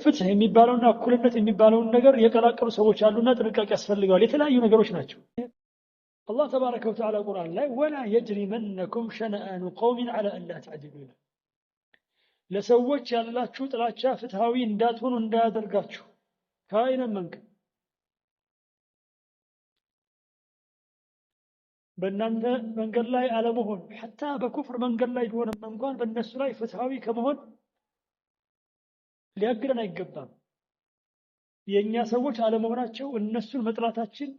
ፍትህ የሚባለውና እኩልነት የሚባለውን ነገር የቀላቀሉ ሰዎች አሉና ጥንቃቄ ያስፈልገዋል። የተለያዩ ነገሮች ናቸው። አላህ ተባረከ ወተዓላ ቁርአን ላይ ወላ የጅሪመነኩም ሸነአኑ ቀውሚን ዐላ አላ ተዕዲሉ ይላል። ለሰዎች ያላችሁ ጥላቻ ፍትሃዊ እንዳትሆኑ እንዳያደርጋችሁ ከአይነ መንከ በእናንተ መንገድ ላይ አለመሆን ሐታ በኩፍር መንገድ ላይ ቢሆንም እንኳን በእነሱ ላይ ፍትሃዊ ከመሆን ሊያግደን አይገባም። የእኛ ሰዎች አለመሆናቸው እነሱን መጥላታችን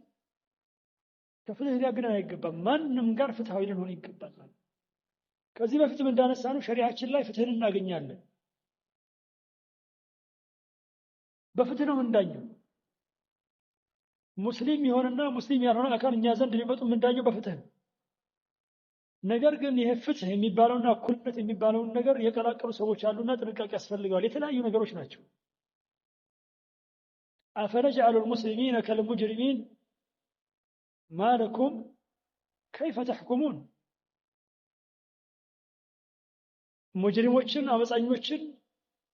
ከፍትህ ሊያግደን አይገባም። ማንም ጋር ፍትሃዊ ልንሆን ይገባል። ከዚህ በፊትም እንዳነሳነው ሸሪዓችን ላይ ፍትህን እናገኛለን። በፍትህ ነው የምንዳኘው። ሙስሊም የሆነና ሙስሊም ያልሆነ አካል እኛ ዘንድ ሊመጡ የምንዳኘው በፍትህ ነው። ነገር ግን ይሄ ፍትህ የሚባለውና እኩልነት የሚባለውን ነገር የቀላቀሉ ሰዎች አሉና ጥንቃቄ ያስፈልገዋል። የተለያዩ ነገሮች ናቸው። አፈነጅዐሉ ልሙስሊሚነ ከልሙጅሪሚን ማለኩም ከይፈ ተሕኩሙን። ሙጅሪሞችን፣ አመፃኞችን፣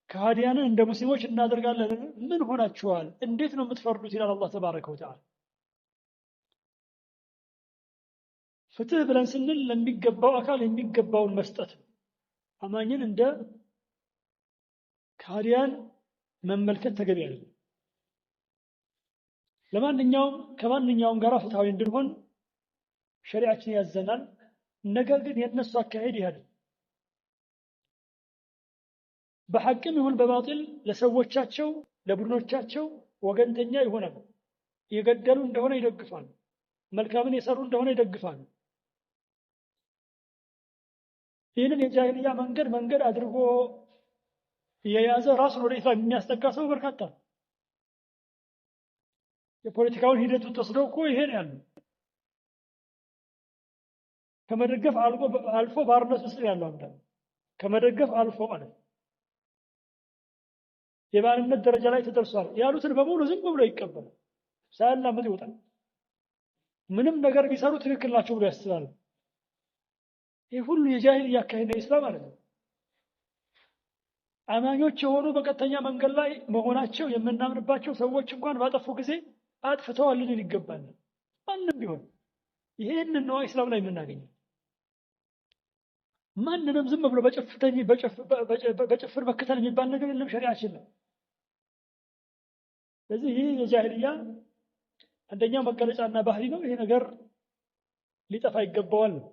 ከሃዲያንን እንደ ሙስሊሞች እናደርጋለን። ምን ሆናችኋል? እንዴት ነው የምትፈርዱት? ይላል አላህ ተባረከ ወተዓላ። ፍትህ ብለን ስንል ለሚገባው አካል የሚገባውን መስጠት ነው። አማኝን እንደ ከሃዲያን መመልከት ተገቢ አይደለም። ለማንኛውም ከማንኛውም ጋር ፍትሃዊ እንድንሆን ሸሪዓችን ያዘናል። ነገር ግን የእነሱ አካሄድ ይህ አይደለም። በሐቅም ይሁን በባጢል ለሰዎቻቸው ለቡድኖቻቸው ወገንተኛ ይሆናሉ። የገደሉ እንደሆነ ይደግፋሉ። መልካምን የሰሩ እንደሆነ ይደግፋሉ። ይህንን የጃሂልያ መንገድ መንገድ አድርጎ የያዘ ራሱን ወደ ኢስላም የሚያስጠጋ ሰው በርካታ ነው። የፖለቲካውን ሂደት ተወስደው እኮ ይሄ ነው ያለው። ከመደገፍ አልፎ ባርነት ውስጥ ያለው አንዳንድ ከመደገፍ አልፎ ማለት ነው የባርነት ደረጃ ላይ ተደርሷል ያሉትን በሙሉ ዝም ብሎ ይቀበላል። ሳያላምጥ ይወጣል። ምንም ነገር ቢሰሩ ትክክል ናቸው ብሎ ያስባል። ይህ ሁሉ የጃሂልያ አካሄድ ነው ኢስላም ማለት ነው። አማኞች የሆኑ በቀጥተኛ መንገድ ላይ መሆናቸው የምናምንባቸው ሰዎች እንኳን ባጠፉ ጊዜ አጥፍተዋል ልንል ይገባል። ማንም ቢሆን ይሄንን ነው ኢስላም ላይ የምናገኘው። ማንንም ዝም ብሎ በጭፍር መከተል የሚባል ነገር የለም ሸሪዓችን ላይ። ስለዚህ ይህ የጃሂልያ አንደኛው መገለጫና ባህሪ ነው። ይሄ ነገር ሊጠፋ ይገባዋል ነው።